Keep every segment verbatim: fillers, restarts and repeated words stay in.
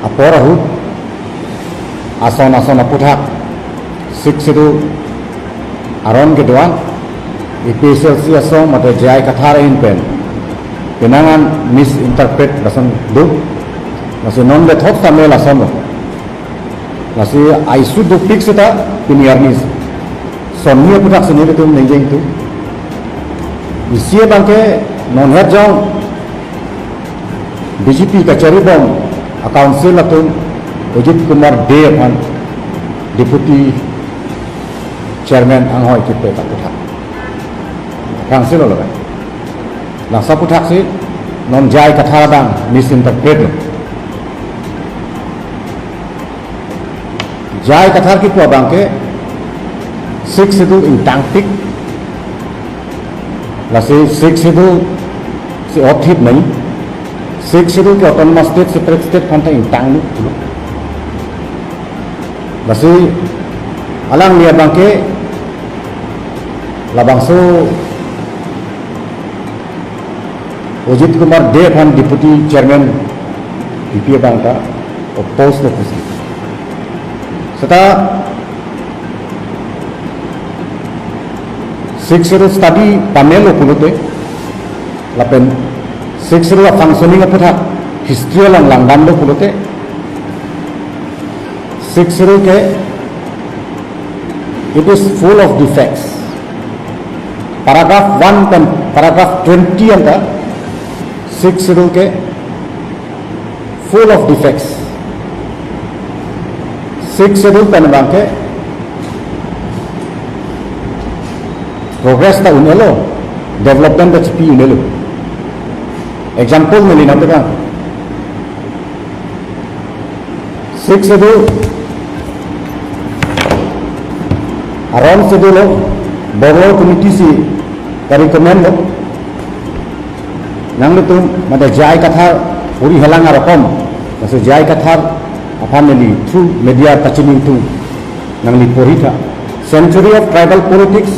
apor ahut ason ason aputhak Sixth Schedule aron kedo-an, A P H L C asong mate J I Kathar ahin pen penang an misinterpret lason do. Lasi non de thot tame lason lo. Lasi a-issue dopik seta pini arni sonni aputhak si nelitum ningje ingtung. Isi abangke non het jong B J P kachari bom a-council atum Ajit Kumar Dey aphan Deputy Chairman anghoi kipe aputhak. Council lo kan. Laso aputhak si non J I Kathar abang misinterpret lo. J I Kathar kipu abangke Sixth Schedule ingtangpik. Lasi Sixth Schedule si othip nai. Sixth Schedule ke autonomous state, separate state aphan ta ingtang nu. Lasi alangli abangke labangso Ajit Kumar Dey aphan Deputy Chairman B P A abang ta oppose lo pusi. Seta Sixth Schedule study pamelo pulote, lapen Sixth Schedule functioning aputhak history along langdamlo pulote, Sixth Schedule ke, it is full of defects. Paragraph one pen paragraph twenty anta Sixth Schedule ke full of defects. Sixth Schedule pen abangke progress ta un-elo, development ta chipi un-elo. Example neli nangtekang. Sixth Schedule aron Schedule lo, Borloi Committee si ka-recommend lo. Nanglitum mate J I Kathar pori helang arokom, laso J I Kathar aphan neli through media kachini ingtung, nangli pori tha. Century of Tribal Politics,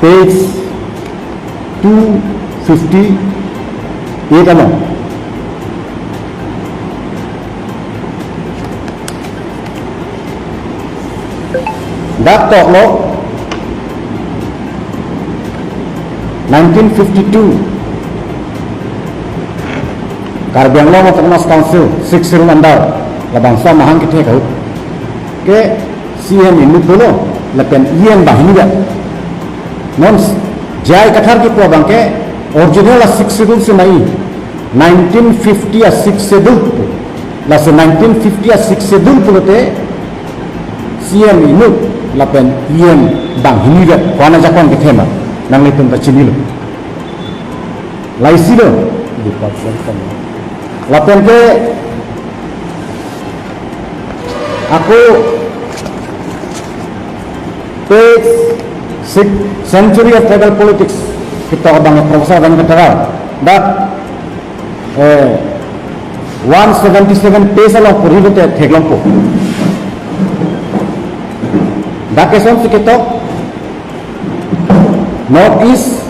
page two fifty-eight along. Dak toklo nineteen fifty-two Karbi Anglong Autonomous Council, Sixth Schedule under, labangso amahang kethek ahut ke C M inut dolo, lapen E M banghini vet. Non J I Kathar kipu abangke original a-Sixth Schedule si nai, nineteen fifty a-Sixth Schedule. Lasi nineteen fifty a-Sixth Schedule pulote C M inut lapen E M banghini vet, ko-an ajakong kethe ma, nanglitum ta chinilo. Laisi lo. Lapen ke ako page six, Century of Tribal Politics, ketok abang Professor Venkata Rao. Dak, eh, one seventy-seven page along puri lote theklongpo. Dak kesonsi ketok, North East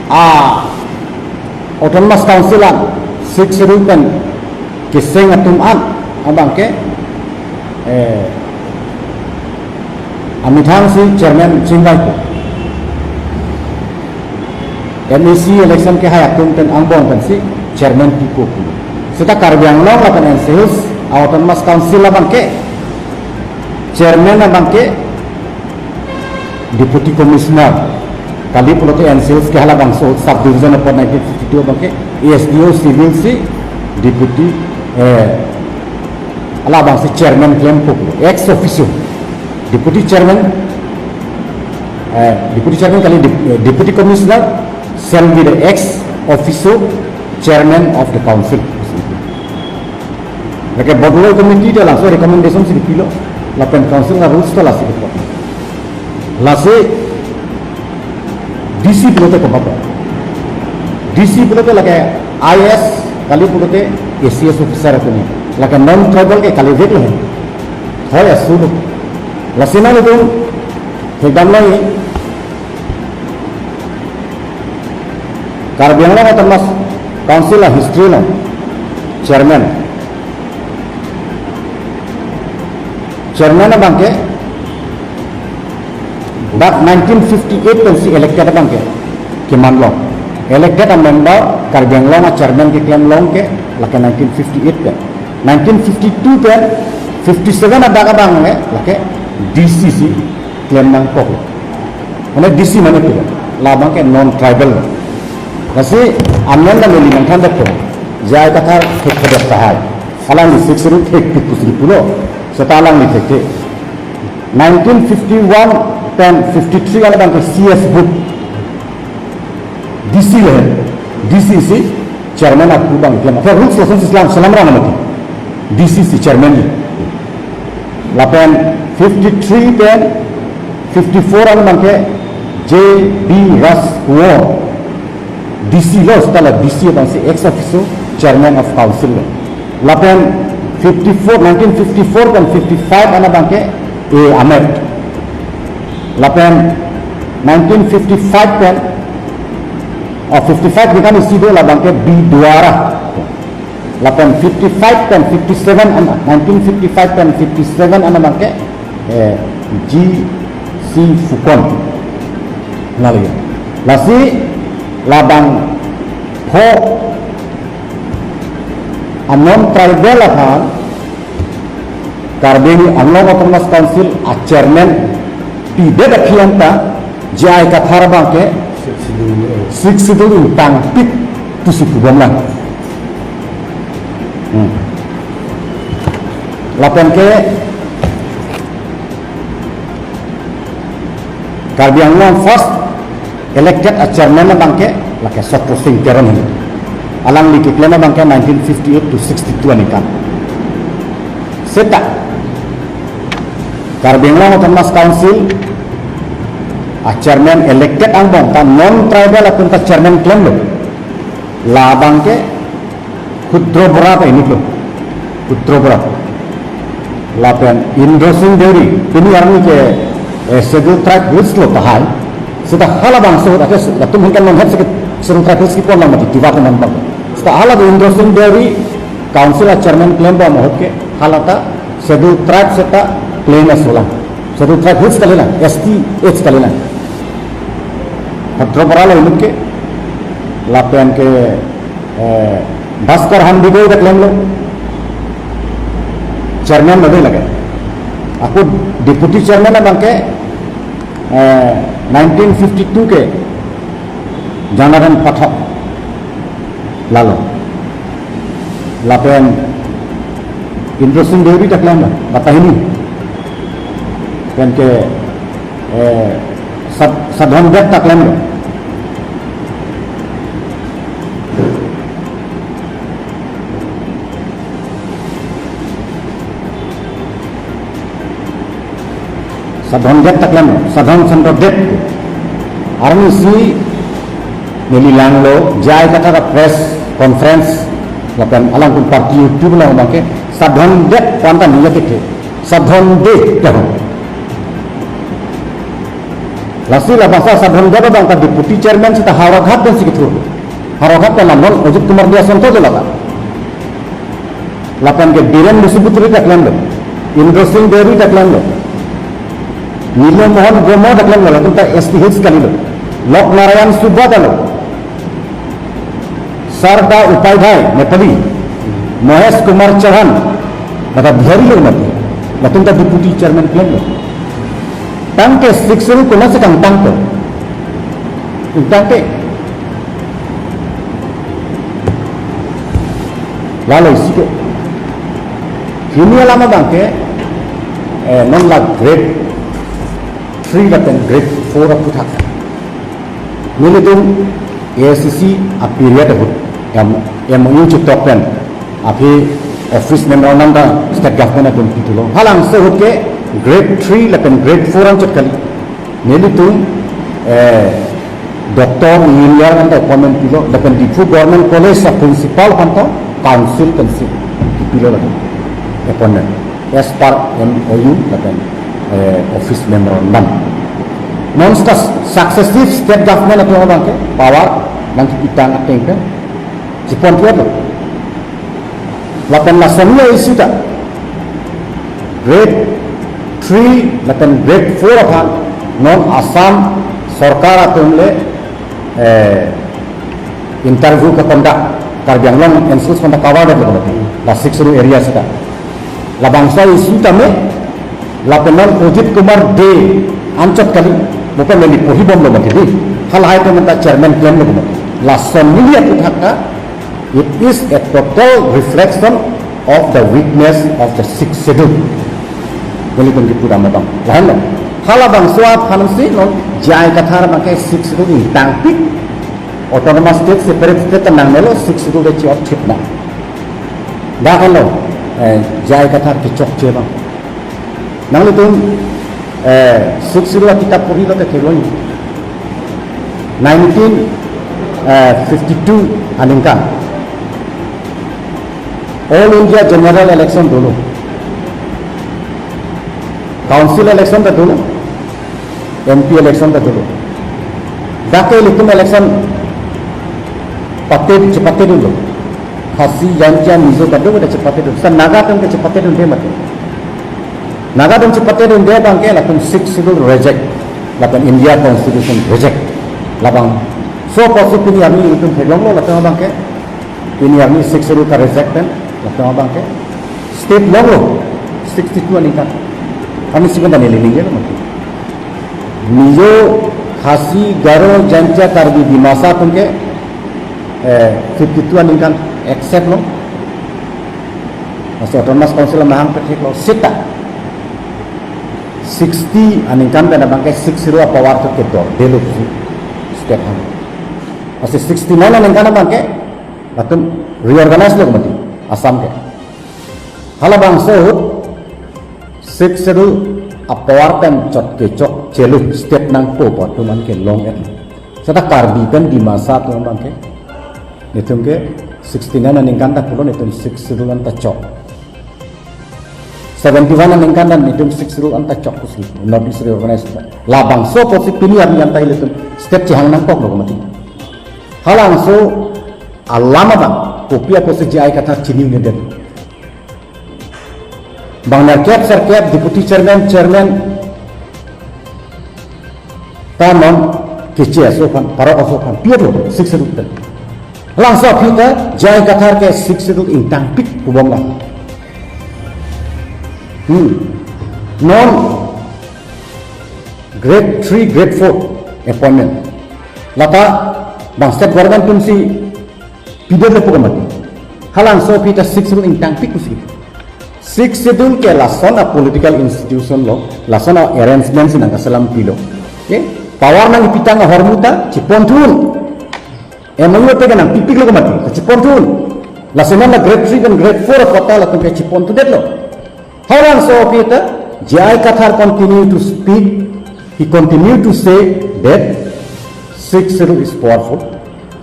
a-Autonomous Council an Sixth Schedule pen keseng atum an abangke, eh, amethang si chairman chingvaipo. M A C election kehai atum pen angbong pensi chairman pipo pu. Seta Karbi Anglong lapen N C Hills a-Autonomous Council abangke chairman abangke Deputy Commissioner, kali pulote N C Hills ke halabangso sub division apot nineteen fifty-two abangke S D O Civil si Deputy, eh, halabangso chairman klempo, ex officio. Deputy chairman, eh, Deputy chairman kali dep-, eh, Deputy Commissioner shall be the ex officio chairman of the council. Lake Borloi Committee ta laso recommendation si pilo, lapen council a-rules ta lasi pilo. Lasi D C pulote komapo. D C pulote lake I A S, kali pulote A C S officer atum. Lake non-tribal ke kali vek lo. Hoi asu lo. Lasi nanglitum thekdam lo. Karbi Anglong Autonomous Council a-history along chairman Chairman abangke dak nineteen fifty-eight pensi elected abangke keman long. Elected a member Karbi Anglong a chairman keklem long ke lake nineteen fifty-eight pen. Nineteen fifty-two pen fifty-seven adak abang ke lake D C si klem nangkok. Mane D C mane pilo, labang ke non tribal. Lasi amen na neli nangthan dak po. J I Kathar thek khadak tahai. Alangli Sixth Schedule thekpik pusi pulo. Seta alangli thekthe. Nineteen fifty-one pen fifty-three alabang ke C S book. D C le, D C si chairman apu abang klem. Apa rules lason si selam, selam rang mati. D C si chairman ni. Lapen fifty-three pen fifty-four alabang ke J B Rajkumar. D C lo, seta la D C abang si ex officio chairman of council lo. Lapen fifty-four, nineteen fifty-four pen fifty-five alabang ke A Amet. Lapen nineteen fifty-five pen, oh, fifty-five ni kan isi do labang ke B Duara. Lapen fifty-five pen fifty-seven an, nineteen fifty-five pen fifty-seven alabang ke, eh, G C Fucon. Nali. Lasi labang pho a non tribal aphan Karbi Anglong Autonomous Council a chairman pidet aphi anta J I Kathar abang ke Sixth Schedule ingtangpik pusi pubom lang. Hmm. Lapen ke Karbi Anglong first elected a chairman abang ke lake Chatra Sing Teron hini. Alangli keklem abang ke nineteen fifty-eight to sixty-two aningkan. Seta Karbi Anglong Autonomous Council a chairman elected angbong ta non tribal atum ta chairman klemlo. Labang ke Khudro Bora ta inutlo. Khudro Bora. Lapen Indra Singh Deuri, pini arni ke, eh, Schedule Tribe Hills lo tahai. Seta halabangso ahut, ake latum hingkan non het seke Schedule Tribe Hills kipon lang mati, Tiwa teman bang. Seta hala Indra Singh Deuri, council a chairman klembom ahut ke, hala ta Schedule Tribe seta plain aso lang. Schedule Tribe Hills kali lang, S T H kali lang. Khudro Bora lo inut ke, lapen ke, eh, Bhaskar Hamdi Goi ta klemlo. Chairman lo dei lake. Ako deputy chairman abang ke, eh, nineteen fifty-two ke Janardan Pathak lalo. Lapen Indra Singh Deuri ta klemlo, Batahini. Pen ke, eh, Sad-, Sadhan Deb ta klemlo. Sadhan Deb ta klemlo, Sadhan Chandra Deb. Arni si neli langlo, J I Kathar press conference, lapen alangtum party YouTube along abang ke, Sadhan Deb pu anta neli ya kete, Sadhan Deb dah. Lasi labangso Sadhan Deb abang ta deputy chairman seta Howraghat pensi kethur. Howraghat pen la non Ajit Kumar Diyasonto do lata. Lapen ke Biren Basuputtari ta klemlo, Indra Singh Deuri ta klemlo, Nilo Mohan Gromo ta klemlo, latum ta S T Hills kalilo. Lok Narayan Subba ta lo, Sarda Upadhyay Nepali, Mohesh Kumar Chauhan, lata Bihari lo mati, latum ta deputy chairman klemlo. Tangte Sixth Schedule konatsi kangtangpo? Tangte lalo isi ke. Pini alam abang ke, eh, non la grade three lapen grade four aphuthak. Nelitum A I C C a period ahut M-, M O U chetok pen aphi office memorandum ta state government atum pithulo. Halabangso ahut ke grade three lapen grade four anchot kali. Nelitum, eh, doctor, engineer aphan ta appointment pilo, lapen Diphu Government College a principal aphan ta council pensi pilo lagi appointment as per M O U lapen, eh, office memorandum. Non state successive state government atum abang ke power nangkipitang ateng pen chepon tiar lo. Lapen lason ya isi ta grade three lapen grade four aphan non Assam sorkar atum le, eh, interview ke-conduct, Karbi Anglong N C L Schools aphan ta cover det lo mati, la Sixth Schedule area seta. Labangso issue tame lapen non Ajit Kumar Dey anchot kali, mo pen neli porhi bomlo mati di. Halahai atum ta chairman klemlo mati. Lason neli aputhak ta, it is a total reflection of the weakness of the Sixth Schedule. Nelitum kipu dam abang. Lahenlo. Halabangso aphansi non J I Kathar abangke Sixth Schedule ingtangpik. Autonomous state, separate state ta nangnelo, Sixth Schedule ta chi-ot thip nang. Dak henlo, eh, J I Kathar kechokche abang. Nanglitum, eh, Sixth Schedule akitap porhi lote theklong. Nineteen, eh, fifty-two aningkan All India General Election dolo. Council election ta dolo. M P election ta dolo. Dak ke ilitum election pate, chepatedunlo. Khasi, Jaintia, Mizo kadokave ta chepatedun. Seta Naga atum ke chepatedunde mati. Naga atum chepatedunde abangke latum Sixth Schedule reject, lapen India Constitution reject. Labangso apotsi pini arni ilitum theklonglo, latum abangke pini arni Sixth Schedule ta reject pen latum abangke state longlo, sixty-two aningkan. Arnisi pen ta neli ningjelo mati. Mizo, Khasi, Garo, Jaintia, Karbi, Dimasa atum ke, eh, fifty-two aningkan accept lo. Lasi Autonomous Council mahang petheklo, seta sixty aningkan pen abangke Sixth Schedule apower ta kedordelo pusi state hang. Lasi sixty-nine aningkan abangke latum reorganize lo mati Assam ke. Halabangso ahut Sixth Schedule apower pen chot kechokchelo state nangpo pu atum an ke long-et. Seta Karbi pen Dimasa atum abangke, netum ke sixty-nine aningkan ta pulo netum Sixth Schedule anta chok. Seventy-one aningkan ta netum Sixth Schedule anta chok pusi North East reorganize ta. Labangso apotsi pini arni anta ilitum state chehang nangkoklo mati. Halabangso alam abang kopi apotsi J I Kathar chini un'edet? Bang nerkep serkep deputy chairman, chairman ta non keche aso aphan, parok aso aphan pi-etlo Sixth Schedule pen. Halabangso aphi ta J I Kathar ke Sixth Schedule ingtangpik pubom lang. Hmm. Non grade three, grade four appointment lata bang state government atumsi pidetlo pu ke mati. Halabangso aphi ta Sixth Schedule ingtangpik pusi. Sixth Schedule ke lason a-political institution lo, lason a-arrangement si nangkaselam pilo. Okay? Power nangkepitang ahormu ta chiponthu un. M O U te ke nangpipiklo ke mati, chiponthu un. Lasi non la grade three pen grade four apot ta latum ke chiponthudetlo. Halabangso aphi ta J I Kathar continue to speak, he continued to say that Sixth Schedule is powerful.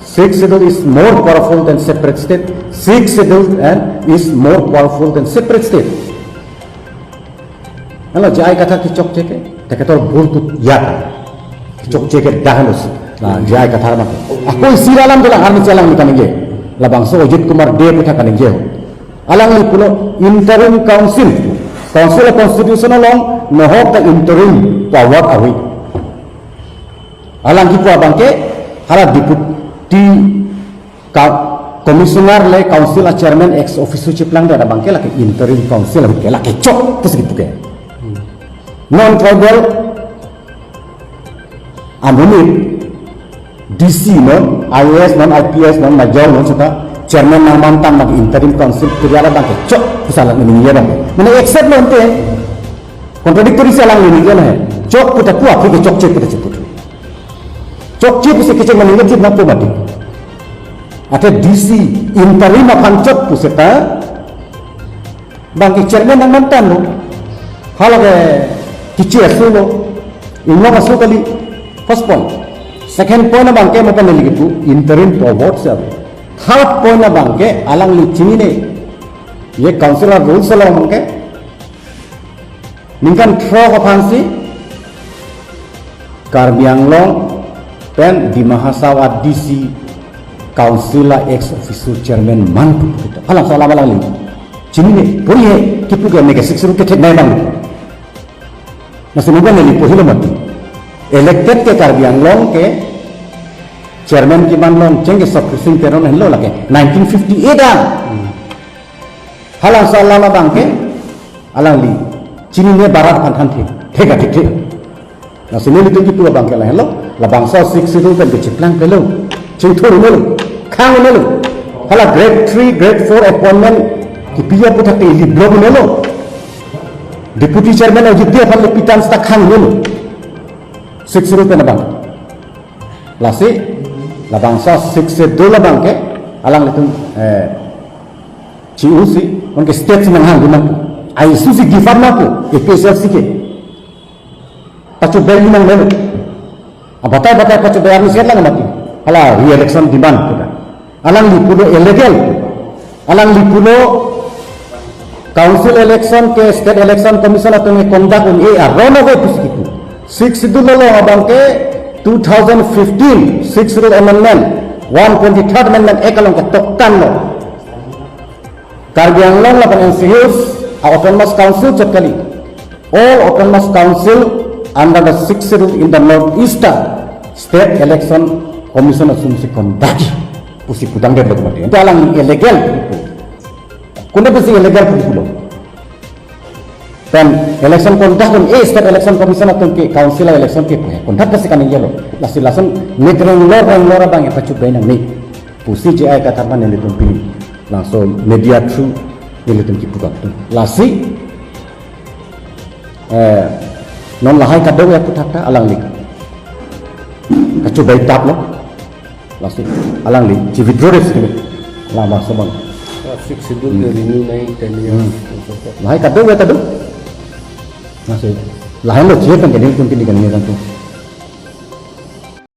Sixth Schedule is more powerful than separate state. Sixth Schedule and is more powerful than separate state. Ano J I Kathar kechokche ke, teketor bul tu ya. Kechokche ke dah lo si. Na J I Kathar ma. Ako isi alam dolang, arni chelang ni kaningje. Labangso Ajit Kumar Dey aphuthak kaningje. Alangli pulo interim council. Council constitution along nohok ta interim power avi. Alang kipu abangke hala deputy ka-, commissioner le council a-chairman ex officio cheplangdet abangke lake interim council abangke lake chok pusi kipu ke. Non tribal amonit D C non, I A S non, I P S non, major non seta chairman nangmantang lake interim council puri abangke chok pusi alang ningje abang. Mane accept lo ante. Contradictory si alang ningje he. Chok pu ta pu aphi ke chokche pu ta cheput. Chokche pusi kecheng mane ningje nangpo mati. Athe D C interim aphan chok pu seta bangke chairman nangmantanlo. Halake kiche aso lo. Inglong aso kali. First point. Second point abangke mo pen neli kipu interim power si ave. Third point abangke alangli chinine. Ye council a-rules along abangke ningkan throk aphansi Karbi Anglong pen Dima Hasao a-D C council a-ex officio chairman manpu pu kito. Halabangso alam alangli chinine, puri he, kipu ke neke Sixth Schedule kethek nai abang. Lasi nungkan neli puhilo mati. Elected ke Karbi Anglong ke chairman kevan longcheng ke Soprising Teron henlo lake nineteen fifty-eight a. Halabangso alam abang ke alangli chinine barat aphan thanthe. Thek atheke. Lasi nelitum kipu abang ke lahenlo. Labangso Sixth Schedule pen kecheplang pelo. Chingthur unelo. Khang unelo. Hala grade three, grade four appointment kipi aphuthak te ili block unelo. Deputy chairman Ajit Deb aphan le pitan seta khang unelo. Sixth Schedule pen abang. Lasi labangso Sixth Schedule abang ke alanglitum, eh, chi usi, anke state si nanghang dun nangpo. Ai susi give up nangpo, A P H L C ke. Pachobei nangnelo. Abatai batai pachobei arni seta lang mati. Hala re-election demand puta. Alangli pulo illegal. Alangli pulo Council election ke State Election Commission atum ke conduct un-e aron ave pusi kipu. Sixth Schedule along abang ke two thousand fifteen Sixth Schedule Amendment, one twenty-third Amendment Act along ke toktan lo. Karbi Anglong lapen N C Hills a-autonomous council chot kali. All autonomous council under the Sixth Schedule in the North East ta State Election Commission asonsi conduct pusi putangdetlo mati. Ante alang illegal pulo. Konat pusi illegal pulo. Pen election conduct un-e State Election Commission atum ke council election ke pu he. Konat pusi kaningje lo. Lasi lason nek renglor renglor abang ya pachobei nangne pusi J I Kathar aphan nelitum pini. Laso media through nelitum kipu kangtung. Lasi, eh, non lahai kadokave aphuthak ta alangli kachobei tap lo. Lasi alangli chi withdraw desi kini. Labangso abang. Sixth Schedule ke renew nai ten years. Hmm. Lahai kadokave ta do. Lasi lahai lo chi pen ke nelitum pini kaningje kangtung.